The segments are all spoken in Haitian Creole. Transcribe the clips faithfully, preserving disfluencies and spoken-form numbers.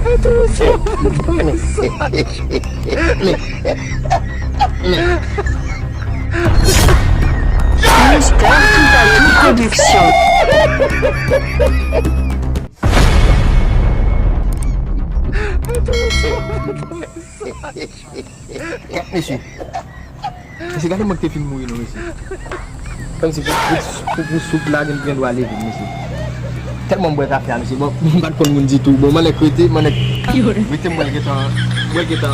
Mister Toupatou Production. Mesye. Mesye, gade mwen ki te fin mouri non, mesye. Kòmsi pou, pou, pou, pou soup la, gen, gen dwa leve, mesye. Tèlman m bwè kafe a, mesye. Bon, m pa t konn moun ditou. Bon, mwen nèk rete, mwen nèk rete, mwen gentan, mwen gentan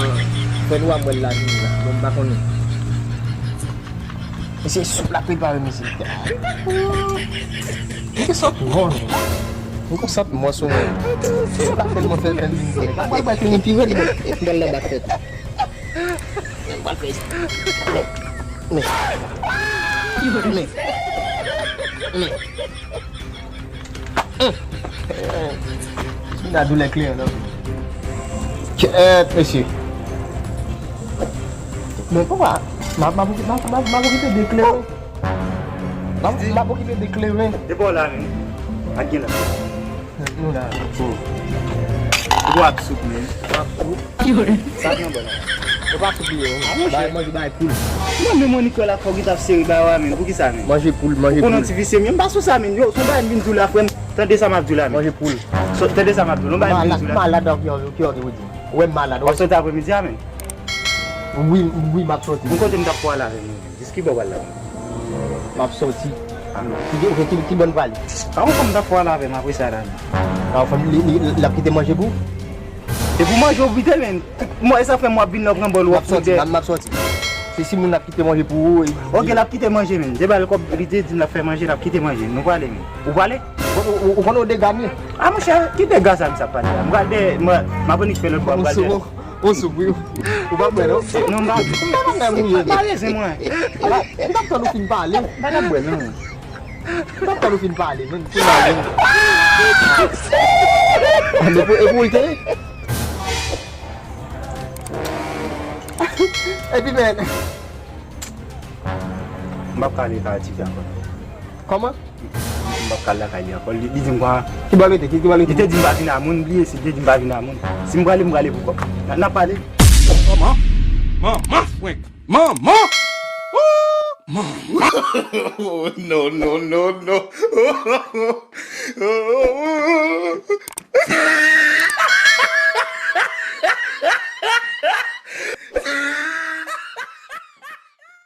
fè nwa, mwen la, la. Bon, m pa konnen. Mesye, soup la prepare, mesye. Mwen santi mò, non. Mwen santi mò sou mwen. Soup la tèlman fè, fè vin. Mwen pral bay tèlman pi rèd, mwen. Mwen pral nan bat tèt. Mwen pral fè. Men. Men. Men. Men. Hum. Vin a doulè kleren nan. Kèt, mesye. Men papa, m ap, m ap, m ap, m ap, m ap okipe de kleren. M ap, m ap okipe de kleren. Depi w la, men. Ak gen la. Nou la. Ou ap soup, men. Ou ap soup. Sa k nan bò la. Ou pa soup li yo. Ah, monchè. Bay manje, bay poul. Mwen menm, Monique la, fò ki t ap sere bay wa, men. Pou ki sa, men? Manje poul, manje poul. Ou konnen ti visye, men. M pa sou sa, men. Yo, son bagay m vin di w la, frè m. Tande sa m ap di w la, men. Manje poul. So, tande sa m ap di w. Non, bagay m vin di w la. Malad, ki, ki, ki, ki, ou di. Ou wè m malad, ou wè. W ap soti apremidi a, men. Wi, wi, m ap soti. Bon, kote m t ap pwale avè m? Jis ki bò w pral la? M ap soti. Ah, non. Ki, ok, ki, ki bò n prale? Ah, yon fanm t ap pwale avè m apre sa la, non. Ah, yon fanm, li, li, l ap kite manje pou ou? E pou manje ou kite, men. Tout mwa, e sa fè m w ap vin la, w pran bòl, w ap soti. M ap soti, m ap soti. Se si moun ap kite manje pou ou, e. Ok, l ap kite manje, men. Depi l kòb, li te di m l ap fè manje, l ap kite manje. Nou prale, men. Ou prale? Ou, ou, ou konnen ou dega m ye? Ah, monchè, ki dega sa misye ap pale la? M pral dèyè, m, m ap annik fè lòt bò, m pral dèyè. Ou sou, wi. Ou pa bwè, non? Non, m pa bwè. M pa nan mwen. M pa rezen mwen. M t ap tann ou fin pale. M pa t ap bwè, non. M t ap tann ou fin pale, men. Fin pale. Ah, men pou, e pou l te? Epi, men. M p ap ka ale kay ti fi a ankò. Kòman? M p ap ka al lakay li ankò. Li, li di m kwa. Ki bò l rete? Ki, ki bò l rete? Li te di m pa vin a moun, bliye si li te di m pa vin a moun. Si m prale, m prale pou kò m. N a, n a pale. Manman! Manman, Frank! Manman! Ooh! Manman! Oh, no, no, no, no.